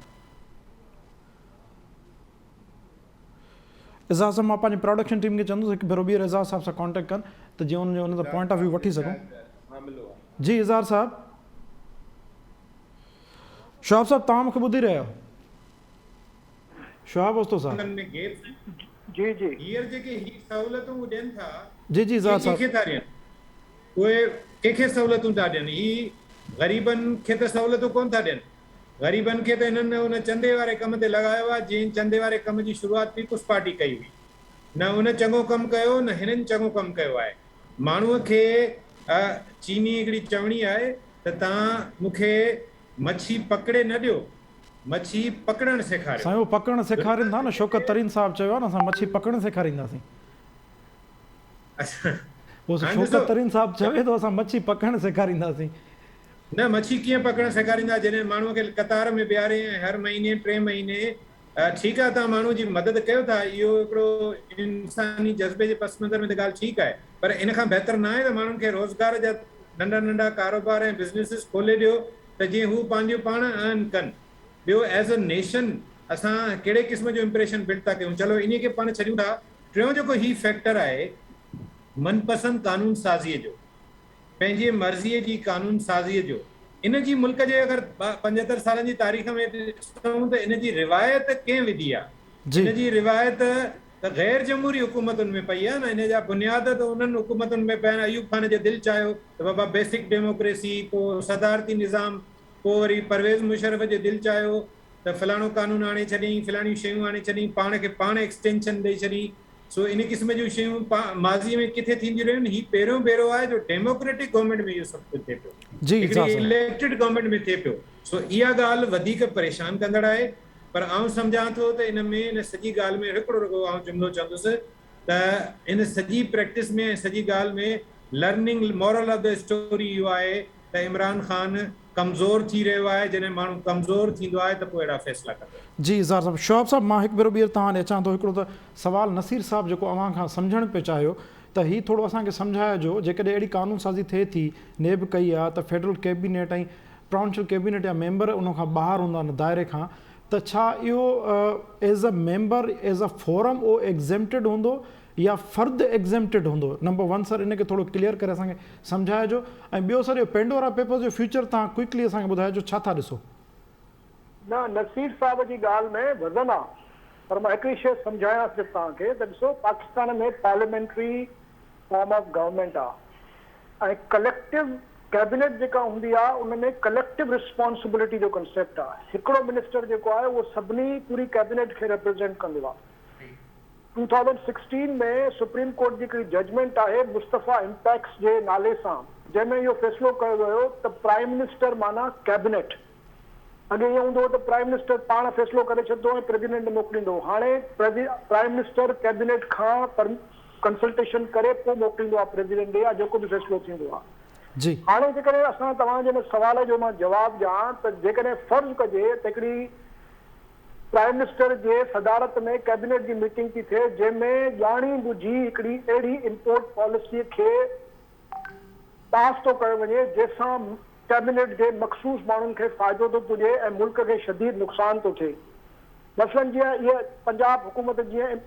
[SPEAKER 1] اظهار صاحب مان پنهنجي پروڊڪشن ٽيم کي چوندس هڪ ڀيرو ٻيهر اظهار صاحب سان ڪانٽيڪٽ ڪن ته جيئن ان جو ان پوائنٽ آف ويو وٺي سگهون جي اظهار صاحب شهاب صاحب توهان مون کي ٻڌي رهيا آهيو شهاب اوستو صاحب.
[SPEAKER 2] جي جي.
[SPEAKER 5] هينئر جيڪي هي سهولتون هو ڏين ٿا
[SPEAKER 1] جي جي
[SPEAKER 5] اهي
[SPEAKER 1] زاهد
[SPEAKER 5] ڪنهن
[SPEAKER 1] صاحب.
[SPEAKER 5] کي ٿا ڏين؟ اهي ڪنهن کي سهولتون ٿا ڏين؟ هي غريبن کي ته سهولتون ڪونه ٿا ڏين. غريبن کي ته هنن ان چندي واري ڪم تي لڳايو آهي جنهن چندي واري ڪم جي شروعات پيپلز پارٽي ڪئي هئي. نه ان چڱو ڪم ڪيو نه هنن چڱو ڪم ڪيو آهي. ماڻهوء کي چيني هڪڙي چوڻي آهي ته توهان مون کي مڇي پڪڙي نه ڏيو مڇي پڪڙڻ سيکاريو.
[SPEAKER 1] سائين اهو پڪڙڻ سيکارين ٿا نه شوڪت ترين صاحب چيو آهي نه اسان مڇي پڪڙڻ سيکارينداسين. اهو شوڪت ترين صاحب چوي ٿو اسان مڇي پڪڙڻ سيکارينداسين.
[SPEAKER 5] نه مڇي ڪيئن پڪڙڻ سيکاريندا جڏهن ماڻهو کي قطار ۾ بيهاري ۽ هر مهيني ٽي مهيني ٺيڪ آهي توهان ماڻهو جي مدد ڪيو ٿا اهو هڪڙو انساني جذبي جي پس منظر ۾ ته ڳالهه ٺيڪ آهي پر ان کان بهتر ناهي ته ماڻهن کي روزگار جا ننڍا ننڍا ڪاروبار ۽ بزنيسز کولي ڏيو ته جيئن هو پنهنجو پاڻ ارن ڪن. ٻيو ايز ا نيشن اسان ڪهڙي قسم جو امپريشن بلڊ ٿا ڪيون چلو انهي کي پاڻ ڇڏيون ٿا. ٽيون جيڪو هي فيڪٽر آهي من پسند قانون سازيء جو، پنهنجي مرضيء جي قانون سازيء جو، ان جي ملڪ جي اگر 75 سالن جي تاريخ ۾ ڏسون ته ان جي روايت ڪنهن وڌي آهي؟ ان جي روايت ته غير جمهوري حڪومتن ۾ پئي آهي نه، ان جا بنياد ته انهن حڪومتن ۾ پيا آهن، ايوب خان جي دل چاهيو ته بابا بيسڪ ڊيموڪريسي، پوء صدارتي نظام، پوء وري پرويز مشرف جي دل چاهيو ته فلاڻو قانون آڻي ڇڏيائين، فلاڻيون شيون آڻي ڇڏيائين، پاڻ کي پاڻ ايڪسٽينشن ڏئي ڇڏيائين، سو ان قسم جون شيون ماضي ۾ ڪٿي ٿينديون رهيون آهن، هي پهريون ڀيرو آهي جو ڊيموڪريٽڪ گورنمينٽ ۾ اهو سڀ ڪجهه ٿئي پيو، هڪڙي اليڪٽيڊ گورنمينٽ ۾ ٿئي پيو، سو اها ڳالهه وڌيڪ پريشان ڪندڙ آهي. پر آئون سمجهان ٿو ته ان ۾ ان سڄي ڳالهه ۾ هڪڙو رڳو آئون جملو چوندس ته ان سڄي پريڪٽس ۾ ۽ سڄي ڳالهه ۾ learning moral of the story اهو آهي ته عمران خان ڪمزور ٿي رهيو آهي جڏهن ماڻهو ڪمزور ٿيندو آهي ته پوء اهڙا فيصلا ڪندو آهي.
[SPEAKER 1] جي اظهار صاحب. شهاب صاحب مان هڪ ڀيرو ٻيهر توهان ڏي اچان ٿو هڪڙو ته سوال نصير صاحب جيڪو اوهان کان سمجهڻ پيو چاهيو ته هي ٿورو اسان کي سمجهائجو جيڪڏهن اهڙي قانون سازي ٿئي ٿي نيب ڪئي آهي ته فيڊرل ڪيبينيٽ ۽ پراونشل ڪيبينيٽ يا ميمبر ان کان ٻاهر هوندا ان دائري کان ته ڇا اهو as a member as a forum اهو ايگزيمپٽيڊ هوندو يا فرد ايگزيمپٽيڊ هوندو نمبر ون سر ان کي ٿورو ڪليئر ڪري اسان کي سمجهائجو ۽ ٻيو سر اهو پينڊورا پيپرز جو فيوچر توهان ڪوئڪلي اسان کي ٻڌائجو ڇا ٿا ڏسو.
[SPEAKER 2] نه نصير صاحب جي ڳالهه ۾ وزن آ پر مان هڪڙي شيء سمجهايان صرف توهان کي ته ڏسو Pakistan ۾ parliamentary form of government آ ۽ ڪليڪٽو ڪيبينيٽ جيڪا هوندي آ ان ۾ ڪليڪٽو رسپانسبلٽي جو ڪنسيپٽ آ هڪڙو منسٽر جيڪو آهي اهو سڀني پوري ڪيبينيٽ کي ريپريزينٽ ڪندو آ 2016 ۾ سپريم ڪورٽ جي هڪڙي ججمينٽ آهي مصطفيٰ امپيڪس جي نالي سان جنهن ۾ اهو فيصلو ڪيو ويو ته پرائم منسٽر معنيٰ ڪيبينيٽ اڳي ائين هوندو هو ته پرائم منسٽر پاڻ فيصلو ڪري ڇڏندو هو ۽ پريزيڊنٽ موڪليندو هو هاڻي پرائم منسٽر ڪيبينيٽ کان ڪنسلٽيشن ڪري پوء موڪليندو آهي پريزيڊنٽ ڏي يا جيڪو به فيصلو ٿيندو آهي.
[SPEAKER 1] جي.
[SPEAKER 2] هاڻي جيڪڏهن اسان توهان جي ان سوال جو مان جواب ڏيان ته جيڪڏهن فرض ڪجي ته هڪڙي پرائم منسٽر جي صدارت ۾ ڪيبينيٽ جي ميٽنگ ٿي ٿئي جنهن ۾ ڄاڻي ٻجهي هڪڙي اهڙي امپورٽ پاليسي کي پاس ٿو ڪيو وڃي جنهن سان ڪيبينيٽ جي مخصوص ماڻهن کي فائدو ٿو پڄي ۽ ملڪ کي شديد نقصان ٿو ٿئي مثلاً جيئن هيء پنجاب حڪومت جيئن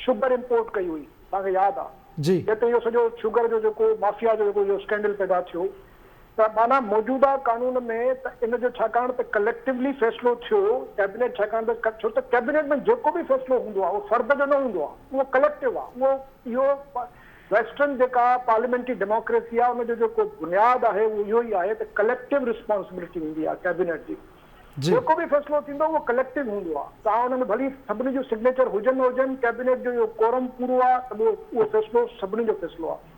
[SPEAKER 2] شگر امپورٽ ڪئي هئي توهان کي ياد آ
[SPEAKER 1] جي.
[SPEAKER 2] جتي اهو سڄو شگر جو جيڪو مافيا جو جيڪو اهو اسڪينڊل پيدا ٿيو ته معنيٰ موجوده قانون ۾ ته ان جو ڇاڪاڻ ته ڪليڪٽولي فيصلو ٿيو ڪيبينيٽ ڇاڪاڻ ته ڇو ته ڪيبينيٽ ۾ جيڪو به فيصلو هوندو آ اهو فرد جو نه هوندو آ اهو ڪليڪٽو آ اهو اهو ويسٽرن جيڪا پارليامينٽري ڊيموڪريسي آ ان جو جيڪو بنياد آهي اهو اهو ئي آهي ته ڪليڪٽو رسپانسبلٽي هوندي آ ڪيبينيٽ جي.
[SPEAKER 1] جي.
[SPEAKER 2] جيڪو به فيصلو ٿيندو اهو ڪليڪٽو هوندو آهي، توهان ان ۾ ڀلي سڀني جون سگنيچر هجن نه هجن، ڪيبينيٽ جو اهو ڪورم پورو آهي ته اهو اهو فيصلو سڀني جو فيصلو آهي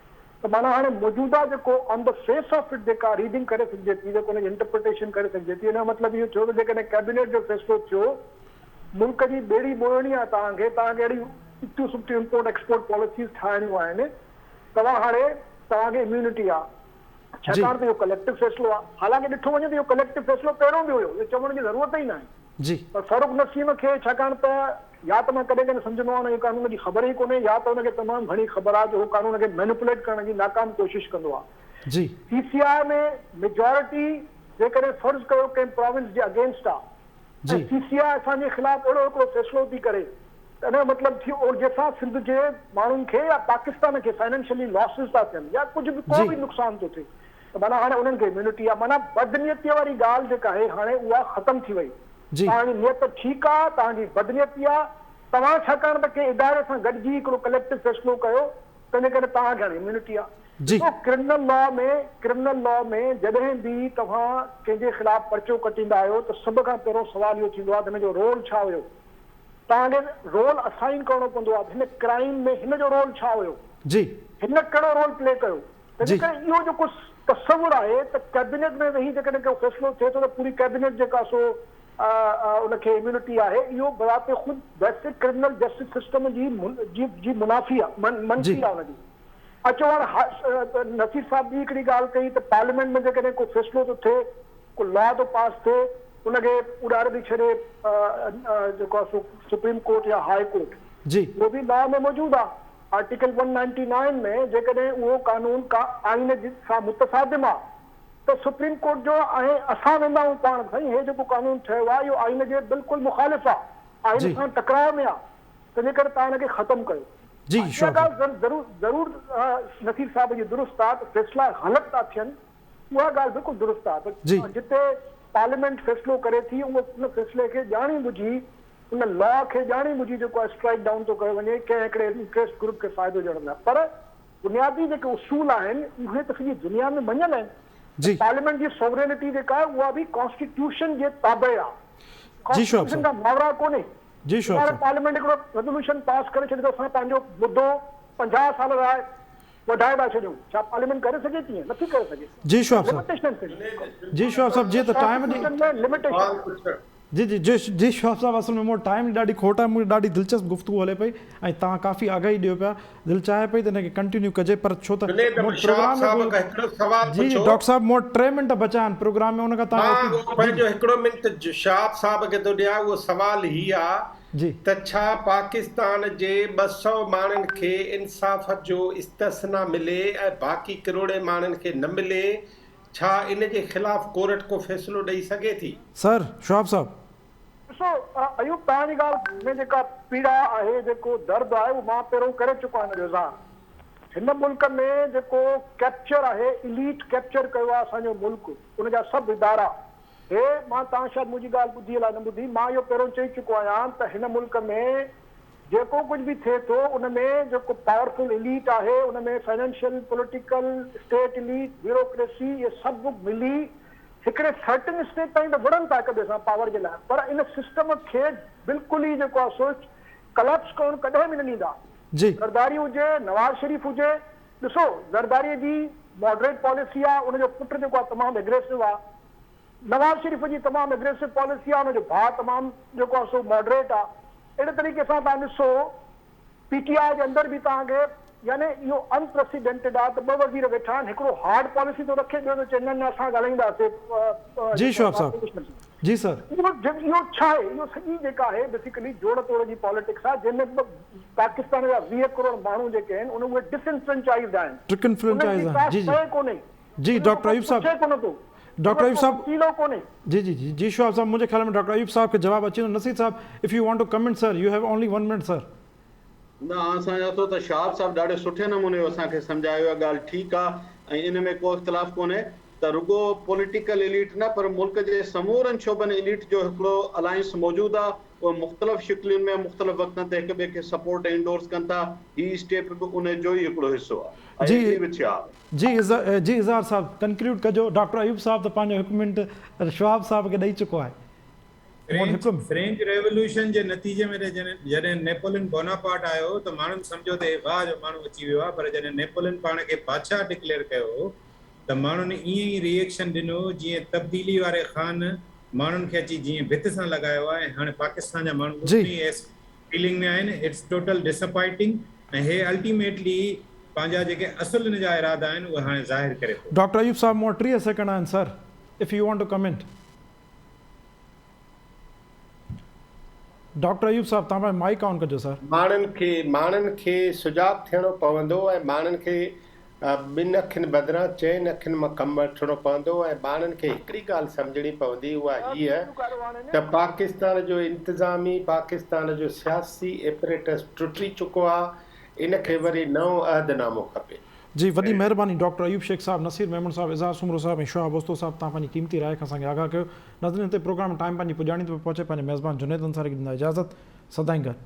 [SPEAKER 2] ته معنيٰ هاڻي موجوده جيڪو on the face of it جيڪا ريڊنگ ڪري سگهجي ٿي جيڪو ان جي انٽرپريٽيشن ڪري سگهجي ٿي ان جو مطلب اهو ٿيو ته جيڪڏهن ڪيبينيٽ جو فيصلو ٿيو ملڪ جي ٻيڙي ٻوڙڻي آهي توهان کي توهان کي اهڙيون ابتيون سبتيون امپورٽ ايڪسپورٽ پاليسيز ٺاهڻيون آهن توهان هاڻي توهان کي اميونٽي آهي ڇاڪاڻ ته اهو ڪليڪٽو فيصلو آهي. حالانڪه ڏٺو وڃي ته اهو ڪليڪٽو فيصلو پهريون به هيو، اهو چوڻ جي ضرورت ئي ناهي.
[SPEAKER 1] جي.
[SPEAKER 2] پر فرخ نسيم کي ڇاڪاڻ ته يا ته مان ڪڏهن ڪڏهن سمجهندو آهيان ان کي قانون جي خبر ئي ڪونهي يا ته ان کي تمام گهڻي خبر آهي جو هو قانون کي مينيپوليٽ ڪرڻ جي ناڪام ڪوشش ڪندو آهي.
[SPEAKER 1] جي.
[SPEAKER 2] سي سي آء ۾ ميجارٽي جيڪڏهن فرض ڪيو ڪنهن پراونس جي اگينسٽ آهي
[SPEAKER 1] جي.
[SPEAKER 2] ۽ سي سي آء اسان جي خلاف اهڙو هڪڙو فيصلو ٿي ڪري ته ان جو مطلب ٿيو اور جنهن سان سنڌ جي ماڻهن کي يا پاڪستان کي فنانشلي لاسز ٿا ٿين يا ڪجهه به ڪو
[SPEAKER 1] جي.
[SPEAKER 2] به نقصان ٿو ٿئي ته معنيٰ هاڻي انهن کي اميونٽي آهي معنيٰ بدنيتي واري ڳالهه جيڪا آهي هاڻي اها ختم ٿي وئي
[SPEAKER 1] جي.
[SPEAKER 2] توهان جي نيت ٺيڪ آهي توهان جي بدنيتي آهي توهان ڇاڪاڻ ته ڪنهن اداري سان گڏجي هڪڙو ڪليڪٽو فيصلو ڪيو تنهنجي ڪري توهان کي هاڻي اميونٽي آهي
[SPEAKER 1] جي.
[SPEAKER 2] ڏسو ڪرمنل لا ۾ ڪرمنل لا ۾ جڏهن به توهان ڪنهن جي خلاف پرچو ڪٽيندا آهيو ته سڀ کان پهريون سوال اهو ٿيندو آهي ته هن جو رول ڇا هيو توهان کي رول اسائن ڪرڻو پوندو آهي ته هن ڪرائيم ۾ هن جو رول ڇا هيو
[SPEAKER 1] جي.
[SPEAKER 2] هن ڪهڙو رول پلي ڪيو تنهنجي
[SPEAKER 1] جي.
[SPEAKER 2] ڪري اهو جيڪو تصور آهي ته ڪيبينيٽ ۾ ويهي جيڪڏهن ڪو فيصلو ٿئي ٿو ته پوري ڪيبينيٽ جيڪا سو ان کي اميونٽي آهي اهو بذات خود بيسڪ ڪرمنل جسٽس سسٽم جي جي منافي آهي منفي
[SPEAKER 1] جي.
[SPEAKER 2] آهي ان جي. اچو هاڻ نصير صاحب ٻي هڪڙي ڳالهه ڪئي ته پارليامينٽ ۾ جيڪڏهن ڪو فيصلو ٿو ٿئي ڪو لا ٿو پاس ٿئي ان کي اڏاري ٿي ڇڏي جيڪو آهي سو سپريم ڪورٽ يا هاء ڪورٽ
[SPEAKER 1] جي.
[SPEAKER 2] اهو به لا ۾ موجود آهي آرٽيڪل ون نائنٽي نائن ۾ جيڪڏهن اهو قانون ڪا آئين سان متصادم آهي ته سپريم ڪورٽ جو ۽ اسان ويندا آهيون پاڻ سائين هي جيڪو قانون ٺهيو آهي اهو آئين جي بلڪل مخالف آهي آئين
[SPEAKER 1] جي.
[SPEAKER 2] سان ٽڪراء ۾ آهي تنهنجي ڪري توهان ان کي ختم ڪيو.
[SPEAKER 1] جي
[SPEAKER 2] اها
[SPEAKER 1] شوق.
[SPEAKER 2] ڳالهه ضرور ضرور نصير صاحب جي درست آهي ته فيصلا غلط ٿا ٿين اها ڳالهه بلڪل درست آهي
[SPEAKER 1] جي.
[SPEAKER 2] ته جتي پارليامينٽ فيصلو ڪري ٿي اهو ان فيصلي کي ڄاڻي ٻجهي ان لا کي ڄاڻي ٻجهي جيڪو آهي اسٽرائيڪ ڊائون ٿو ڪيو وڃي ڪنهن هڪڙي انٽريسٽ گروپ کي فائدو ڏيڻ لاء پر بنيادي جيڪي اصول آهن اهي ته سڄي دنيا ۾ مڃيل آهن
[SPEAKER 1] جي.
[SPEAKER 2] ته پارليامينٽ جي سوورينٽي جيڪا آهي اها به ڪانسٽيٽيوشن جي تابع آهي
[SPEAKER 1] جي شهاب
[SPEAKER 2] ڪانسٽيٽيوشن
[SPEAKER 1] صاحب.
[SPEAKER 2] کان ماورا ڪونهي
[SPEAKER 1] جي شهاب
[SPEAKER 2] هاڻي
[SPEAKER 1] صاحب.
[SPEAKER 2] پارليامينٽ هڪڙو ريزولوشن پاس ڪري ڇڏي ته اسان پنهنجو مدو 50 سال لاء وڌائي ٿا ڇڏيون ڇا پارليامينٽ ڪري سگهي ٿي ائين نٿي ڪري سگهي
[SPEAKER 1] جي شهاب صاحب.
[SPEAKER 2] لميٽيشن آهن
[SPEAKER 1] جي شهاب صاحب جيئن ته ٽائيم جي
[SPEAKER 2] ڪانسٽيٽيوشن ۾ لميٽيشن
[SPEAKER 4] سوال پڇڻ.
[SPEAKER 1] جي جي جي جي شهاب صاحب اصل ۾ مون وٽ ٽائيم جي ڏاڍي کوٽ آهي مون کي ڏاڍي دلچسپ گفتگو هلي پئي ۽ توهان ڪافي آگاهي ڏيو پيا دل چاهي پئي ته ان کي ڪنٽينيو ڪجي پر ڇو ته
[SPEAKER 4] جنيد
[SPEAKER 1] مون وٽ
[SPEAKER 4] شهاب
[SPEAKER 1] پروگرام ۾
[SPEAKER 4] صاحب
[SPEAKER 1] ڪو
[SPEAKER 4] کان هڪڙو سوال
[SPEAKER 1] جي جي
[SPEAKER 4] پڇو.
[SPEAKER 1] ڊاڪٽر صاحب مون وٽ ٽي منٽ بچا آهن پروگرام ۾ ان کان توهان
[SPEAKER 4] مان
[SPEAKER 1] اوپي
[SPEAKER 4] اهو
[SPEAKER 1] جي
[SPEAKER 4] پنهنجو هڪڙو منٽ شهاب صاحب کي ٿو ڏيان اهو سوال هي آ
[SPEAKER 1] جي.
[SPEAKER 4] ته ڇا پاڪستان جي 200 ماڻهن کي انصاف جو استثنا ملي ۽ باقي ڪروڙين ماڻهن کي نه ملي ڇا ان جي خلاف ڪورٽ ڪو فيصلو ڏئي سگهي ٿي؟
[SPEAKER 1] سر شهاب صاحب.
[SPEAKER 2] ڏسو ايوب توهان جي ڳالهه ۾ جيڪا پيڙا آهي جيڪو درد آهي اهو مان پهريون ڪري چڪو آهيان ان جو اظهار. هن ملڪ ۾ جيڪو ڪيپچر آهي اليٽ ڪيپچر ڪيو آهي اسان جو ملڪ ان جا سڀ ادارا هي مان توهان شايد منهنجي ڳالهه ٻڌي الائي نه ٻڌي مان اهو پهريون چئي چڪو آهيان ته هن ملڪ ۾ جيڪو ڪجهه به ٿئي ٿو ان ۾ جيڪو پاورفل اليٽ آهي ان ۾ financial political state elite bureaucracy اهي سڀ ملي هڪڙي سرٽن اسٽيج تائين ته وڙهن ٿا هڪ ٻئي سان پاور جي لاء پر ان سسٽم کي بلڪل ئي جيڪو آهي سو ڪليپس ڪرڻ ڪڏهن به نه ڏيندا
[SPEAKER 1] جي.
[SPEAKER 2] زرداري هجي نواز شريف هجي ڏسو زرداري جي ماڊريٽ پاليسي آ ان جو پٽ جيڪو آ تمام اگريسو آ نواز شريف جي تمام اگريسو پاليسي آ ان جو ڀاء تمام جيڪو آ سو ماڊريٽ آ اهڙي طريقي سان توهان ڏسو پي ٽي آء جي اندر به توهان کي يعني اهو ان پريسيڊنٽيڊ آ ته ٻه وزير ويٺا آهن هڪڙو هارڊ پاليسي ٿو رکي ٻيو ٿو چئي نه نه اسان ڳالهائينداسي
[SPEAKER 1] جي شهاب صاحب جي سر.
[SPEAKER 2] اهو اهو ڇا آهي اهو سڄي جيڪا آهي بيسيڪلي جوڙ توڙ جي پاليٽڪس آهي جنهن ۾ پاڪستان جا 20 ڪروڙ ماڻهو جيڪي آهن ان اهي ڊس انفرنچائزڊ آهن
[SPEAKER 1] انهن
[SPEAKER 2] جي ڪا شيء ڪونهي
[SPEAKER 1] جي ڊاڪٽر ايوب صاحب
[SPEAKER 2] پڇي ڪونه ٿو
[SPEAKER 1] ڊاڪٽر ايوب صاحب
[SPEAKER 2] وسيلو ڪونهي.
[SPEAKER 1] جي جي جي جي شهاب صاحب منهنجي خيال ۾ ڊاڪٽر ايوب صاحب کي جواب اچي ويندو نصير صاحب if you want to comment sir you have only one minute sir.
[SPEAKER 3] نه آئون سمجهان ٿو ته شهاب صاحب ڏاڍي سٺي نموني اسان کي سمجهايو اها ڳالهه ٺيڪ آ ۽ ان ۾ ڪو اختلاف ڪونهي ته رڳو پوليٽيڪل اليٽ نه پر ملڪ جي سمورن شعبن اليٽ جو هڪڙو الائنس موجود آ اهي مختلف شڪلين ۾ مختلف وقتن تي هڪ ٻئي کي سپورٽ ۽ انڊورس ڪن ٿا هي اسٽيپ به ان جو ئي هڪڙو حصو آ I
[SPEAKER 1] جي
[SPEAKER 3] ايگري وٿ شهاب.
[SPEAKER 1] جي جي اظهار صاحب ڪنڪلوڊ ڪجو ڊاڪٽر ايوب صاحب ته پنهنجو هڪ منٽ شهاب صاحب کي ڏئي چڪو آهي.
[SPEAKER 5] فرينچ فرينچ ريولوشن جي نتيجي ۾ جڏهن نيپولين بوناپارٽ آيو ته ماڻهن سمجهيو ته هي واهه جو ماڻهو اچي ويو آهي پر جڏهن نيپولين پاڻ کي بادشاهه ڊڪليئر ڪيو هو ته ماڻهن ائين ئي ري ايڪشن ڏنو جيئن تبديلي واري خان ماڻهن کي اچي جيئن ڀت سان لڳايو آهي ۽ هاڻي پاڪستان جا ماڻهو
[SPEAKER 1] جي.
[SPEAKER 5] ان ئي ايس فيلنگ ۾ آهن it's total ڊساپائنٽنگ ۽ هي الٽيميٽلي پنهنجا جيڪي اصل ان جا ارادا آهن اهي هاڻي ظاهر ڪري ٿو.
[SPEAKER 1] ڊاڪٽر ايوب صاحب مون وٽ 30 سيڪنڊ آهن sir if you want to comment. Doctor Ayub صاحب توهان پنهنجو مائيڪ آن ڪجو سر.
[SPEAKER 4] ماڻهن کي ماڻهن کي سجاڳ ٿيڻو پوندو ۽ ماڻهن کي ٻن اکين بدران چئن اکين مان ڪم وٺڻو پوندو ۽ ماڻهن کي هڪڙي ڳالهه سمجهڻي پوندي اها هيء ته پاڪستان جو انتظامي پاڪستان جو سياسي ايپريٽس ٽٽي چڪو آ ان کي وري نئون عهدنامو کپي.
[SPEAKER 1] جي وڏي مهرباني ڊاڪٽر ايوب شيخ صاحب، نصير ميمڻ صاحب، اظهار سومرو صاحب ۽ شهاب اوستو صاحب توهان پنهنجي قيمتي راء کان اسان کي آگاهه ڪيو. ناظرين هتي پروگرام ٽائيم پنهنجي پڄاڻي تي پيو پهچي پنهنجي ميزبان جنيد انصاري کي ڏيندا اجازت سدائين گڏ.